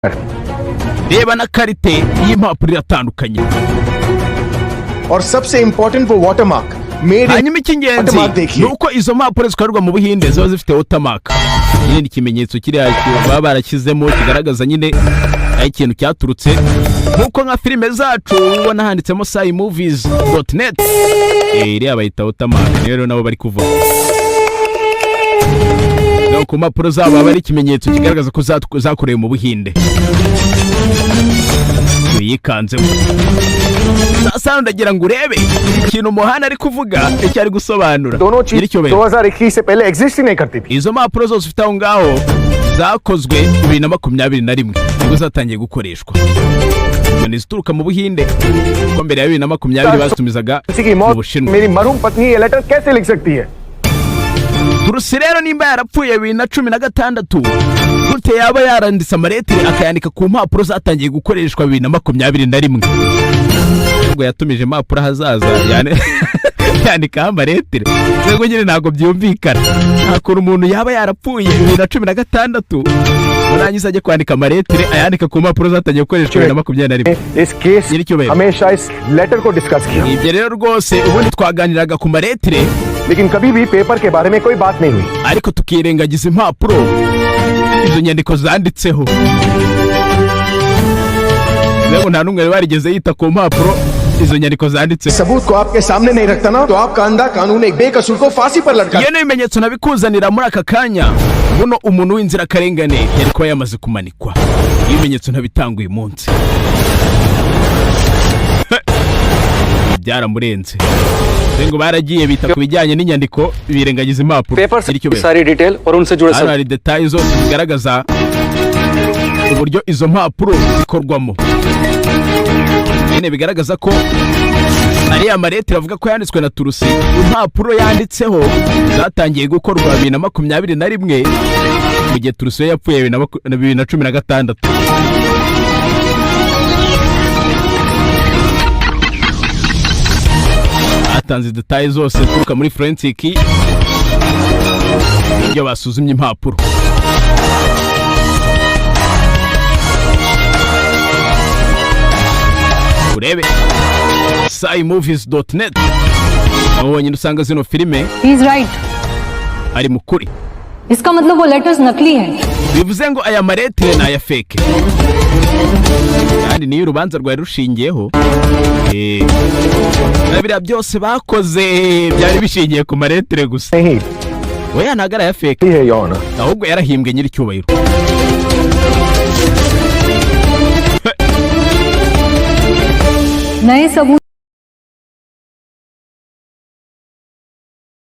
Reba na qualité y'impapuro iratandukanye. और सबसे इंपॉर्टेंट वो watermark made Hanyuma icy'ingenzi Watermark देखिए। Ni uko izo mpapuro zikorerwa mu Buhinde ziba zifite watermark nyine, ni ikimenyetso kiriya baba barashyizemo kigaragaza nyine aho ikintu cyaturutse, nk'uko nka filime zacu ubona handitsemo saimovies.net, iriya bayita watermark. Niyo rero nabo bari kuvuga. No ku mpapuro zabo haba hari ikimenyetso kigaragaza ko zakorewe mu Buhinde. Yikanzemo sasa, ndagira ngo urebe ikintu umuhanda ari kuvuga, icyo ari gusobanura. दोनों चीज Nyiricyubahiro, 2021 से पहले एग्जिस्ट ही नहीं करती थी। Izo mpapuro zose ufite aho ngaho zakozwe 2021, nibwo zatangiye gukoreshwa. Ngo ni izituruka mu Buhinde, kuko mbere ya 2020 bazitumizaga किसी की mu मौत Bushinwa. मेरी मरहूम पत्नी ये लेटर कैसे लिख सकती है? Turusi rero nimba yarapfuye 2016, gute yaba yaranditse amaletire akayandika ku mpapuro zatangiye gukoreshwa 2021? Ubwo yatumije impapuro ahazaza yandikaho amaletire rwego nyine, ntabwo byumvikana. Nta kuntu umuntu yaba yarapfuye 2016 nurangiza ajye kwandika amaletire ayandika ku mpapuro zatangiye gukoreshwa 2021. इस case nyiricyubahiro, हमेशा इस लेटर को डिस्कस किया, ibyo rero rwose ubundi twaganiraga ku maletire, लेकिन कभी भी पेपर के बारे में कोई बात नहीं हुई। Ariko tukirengagiza impapuro izo nyandiko zanditseho. Rero nta n'umwe wari warigeze yita ku mpapuro izo nyandiko zanditseho. सबूत को आपके सामने नहीं रखता ना तो आपका अंधा कानून एक बेकसूर को फांसी पर लटका Iyo n'ibimenyetso nabikuzanira muri aka kanya, buno umuntu w'inzirakarengane yari kuba yamaze kumanikwa. Iyo ibimenyetso ntabitanga uyu munsi, byaramurenze ngo baragiye bita ku bijyanye n'inyandiko, birengagiza impapuro. Paper से Nyiricyubahiro, सारी डिटेल और उनसे जुड़े hano सब hari détails zose zigaragaza uburyo izo mpapuro zikorwamo nyine, bigaragaza ko ariya maletire avuga ko yanditswe na Turusi, impapuro yanditseho zatangiye gukorwa 2021, mu gihe Turusi we yapfuye 2016. Batanze détails zose zituruka muri forensic, ibyo basuzumye impapuro. Urebe saimovies.net, aho wonyine usanga zino filime. He is right. Ari mu kuri. इसका मतलब वो लेटर्स नकली हैं। Bivuze ngo aya maletire ni aya fake, kandi niyo urubanza rwari rushingiyeho. Na biriya byose bakoze byari bishingiye ku maletire gusa. नहीं Oya, ntabwo ari aya fake, है your honour. Ahubwo yarahimbwe, nyiricyubahiro. नए सबूत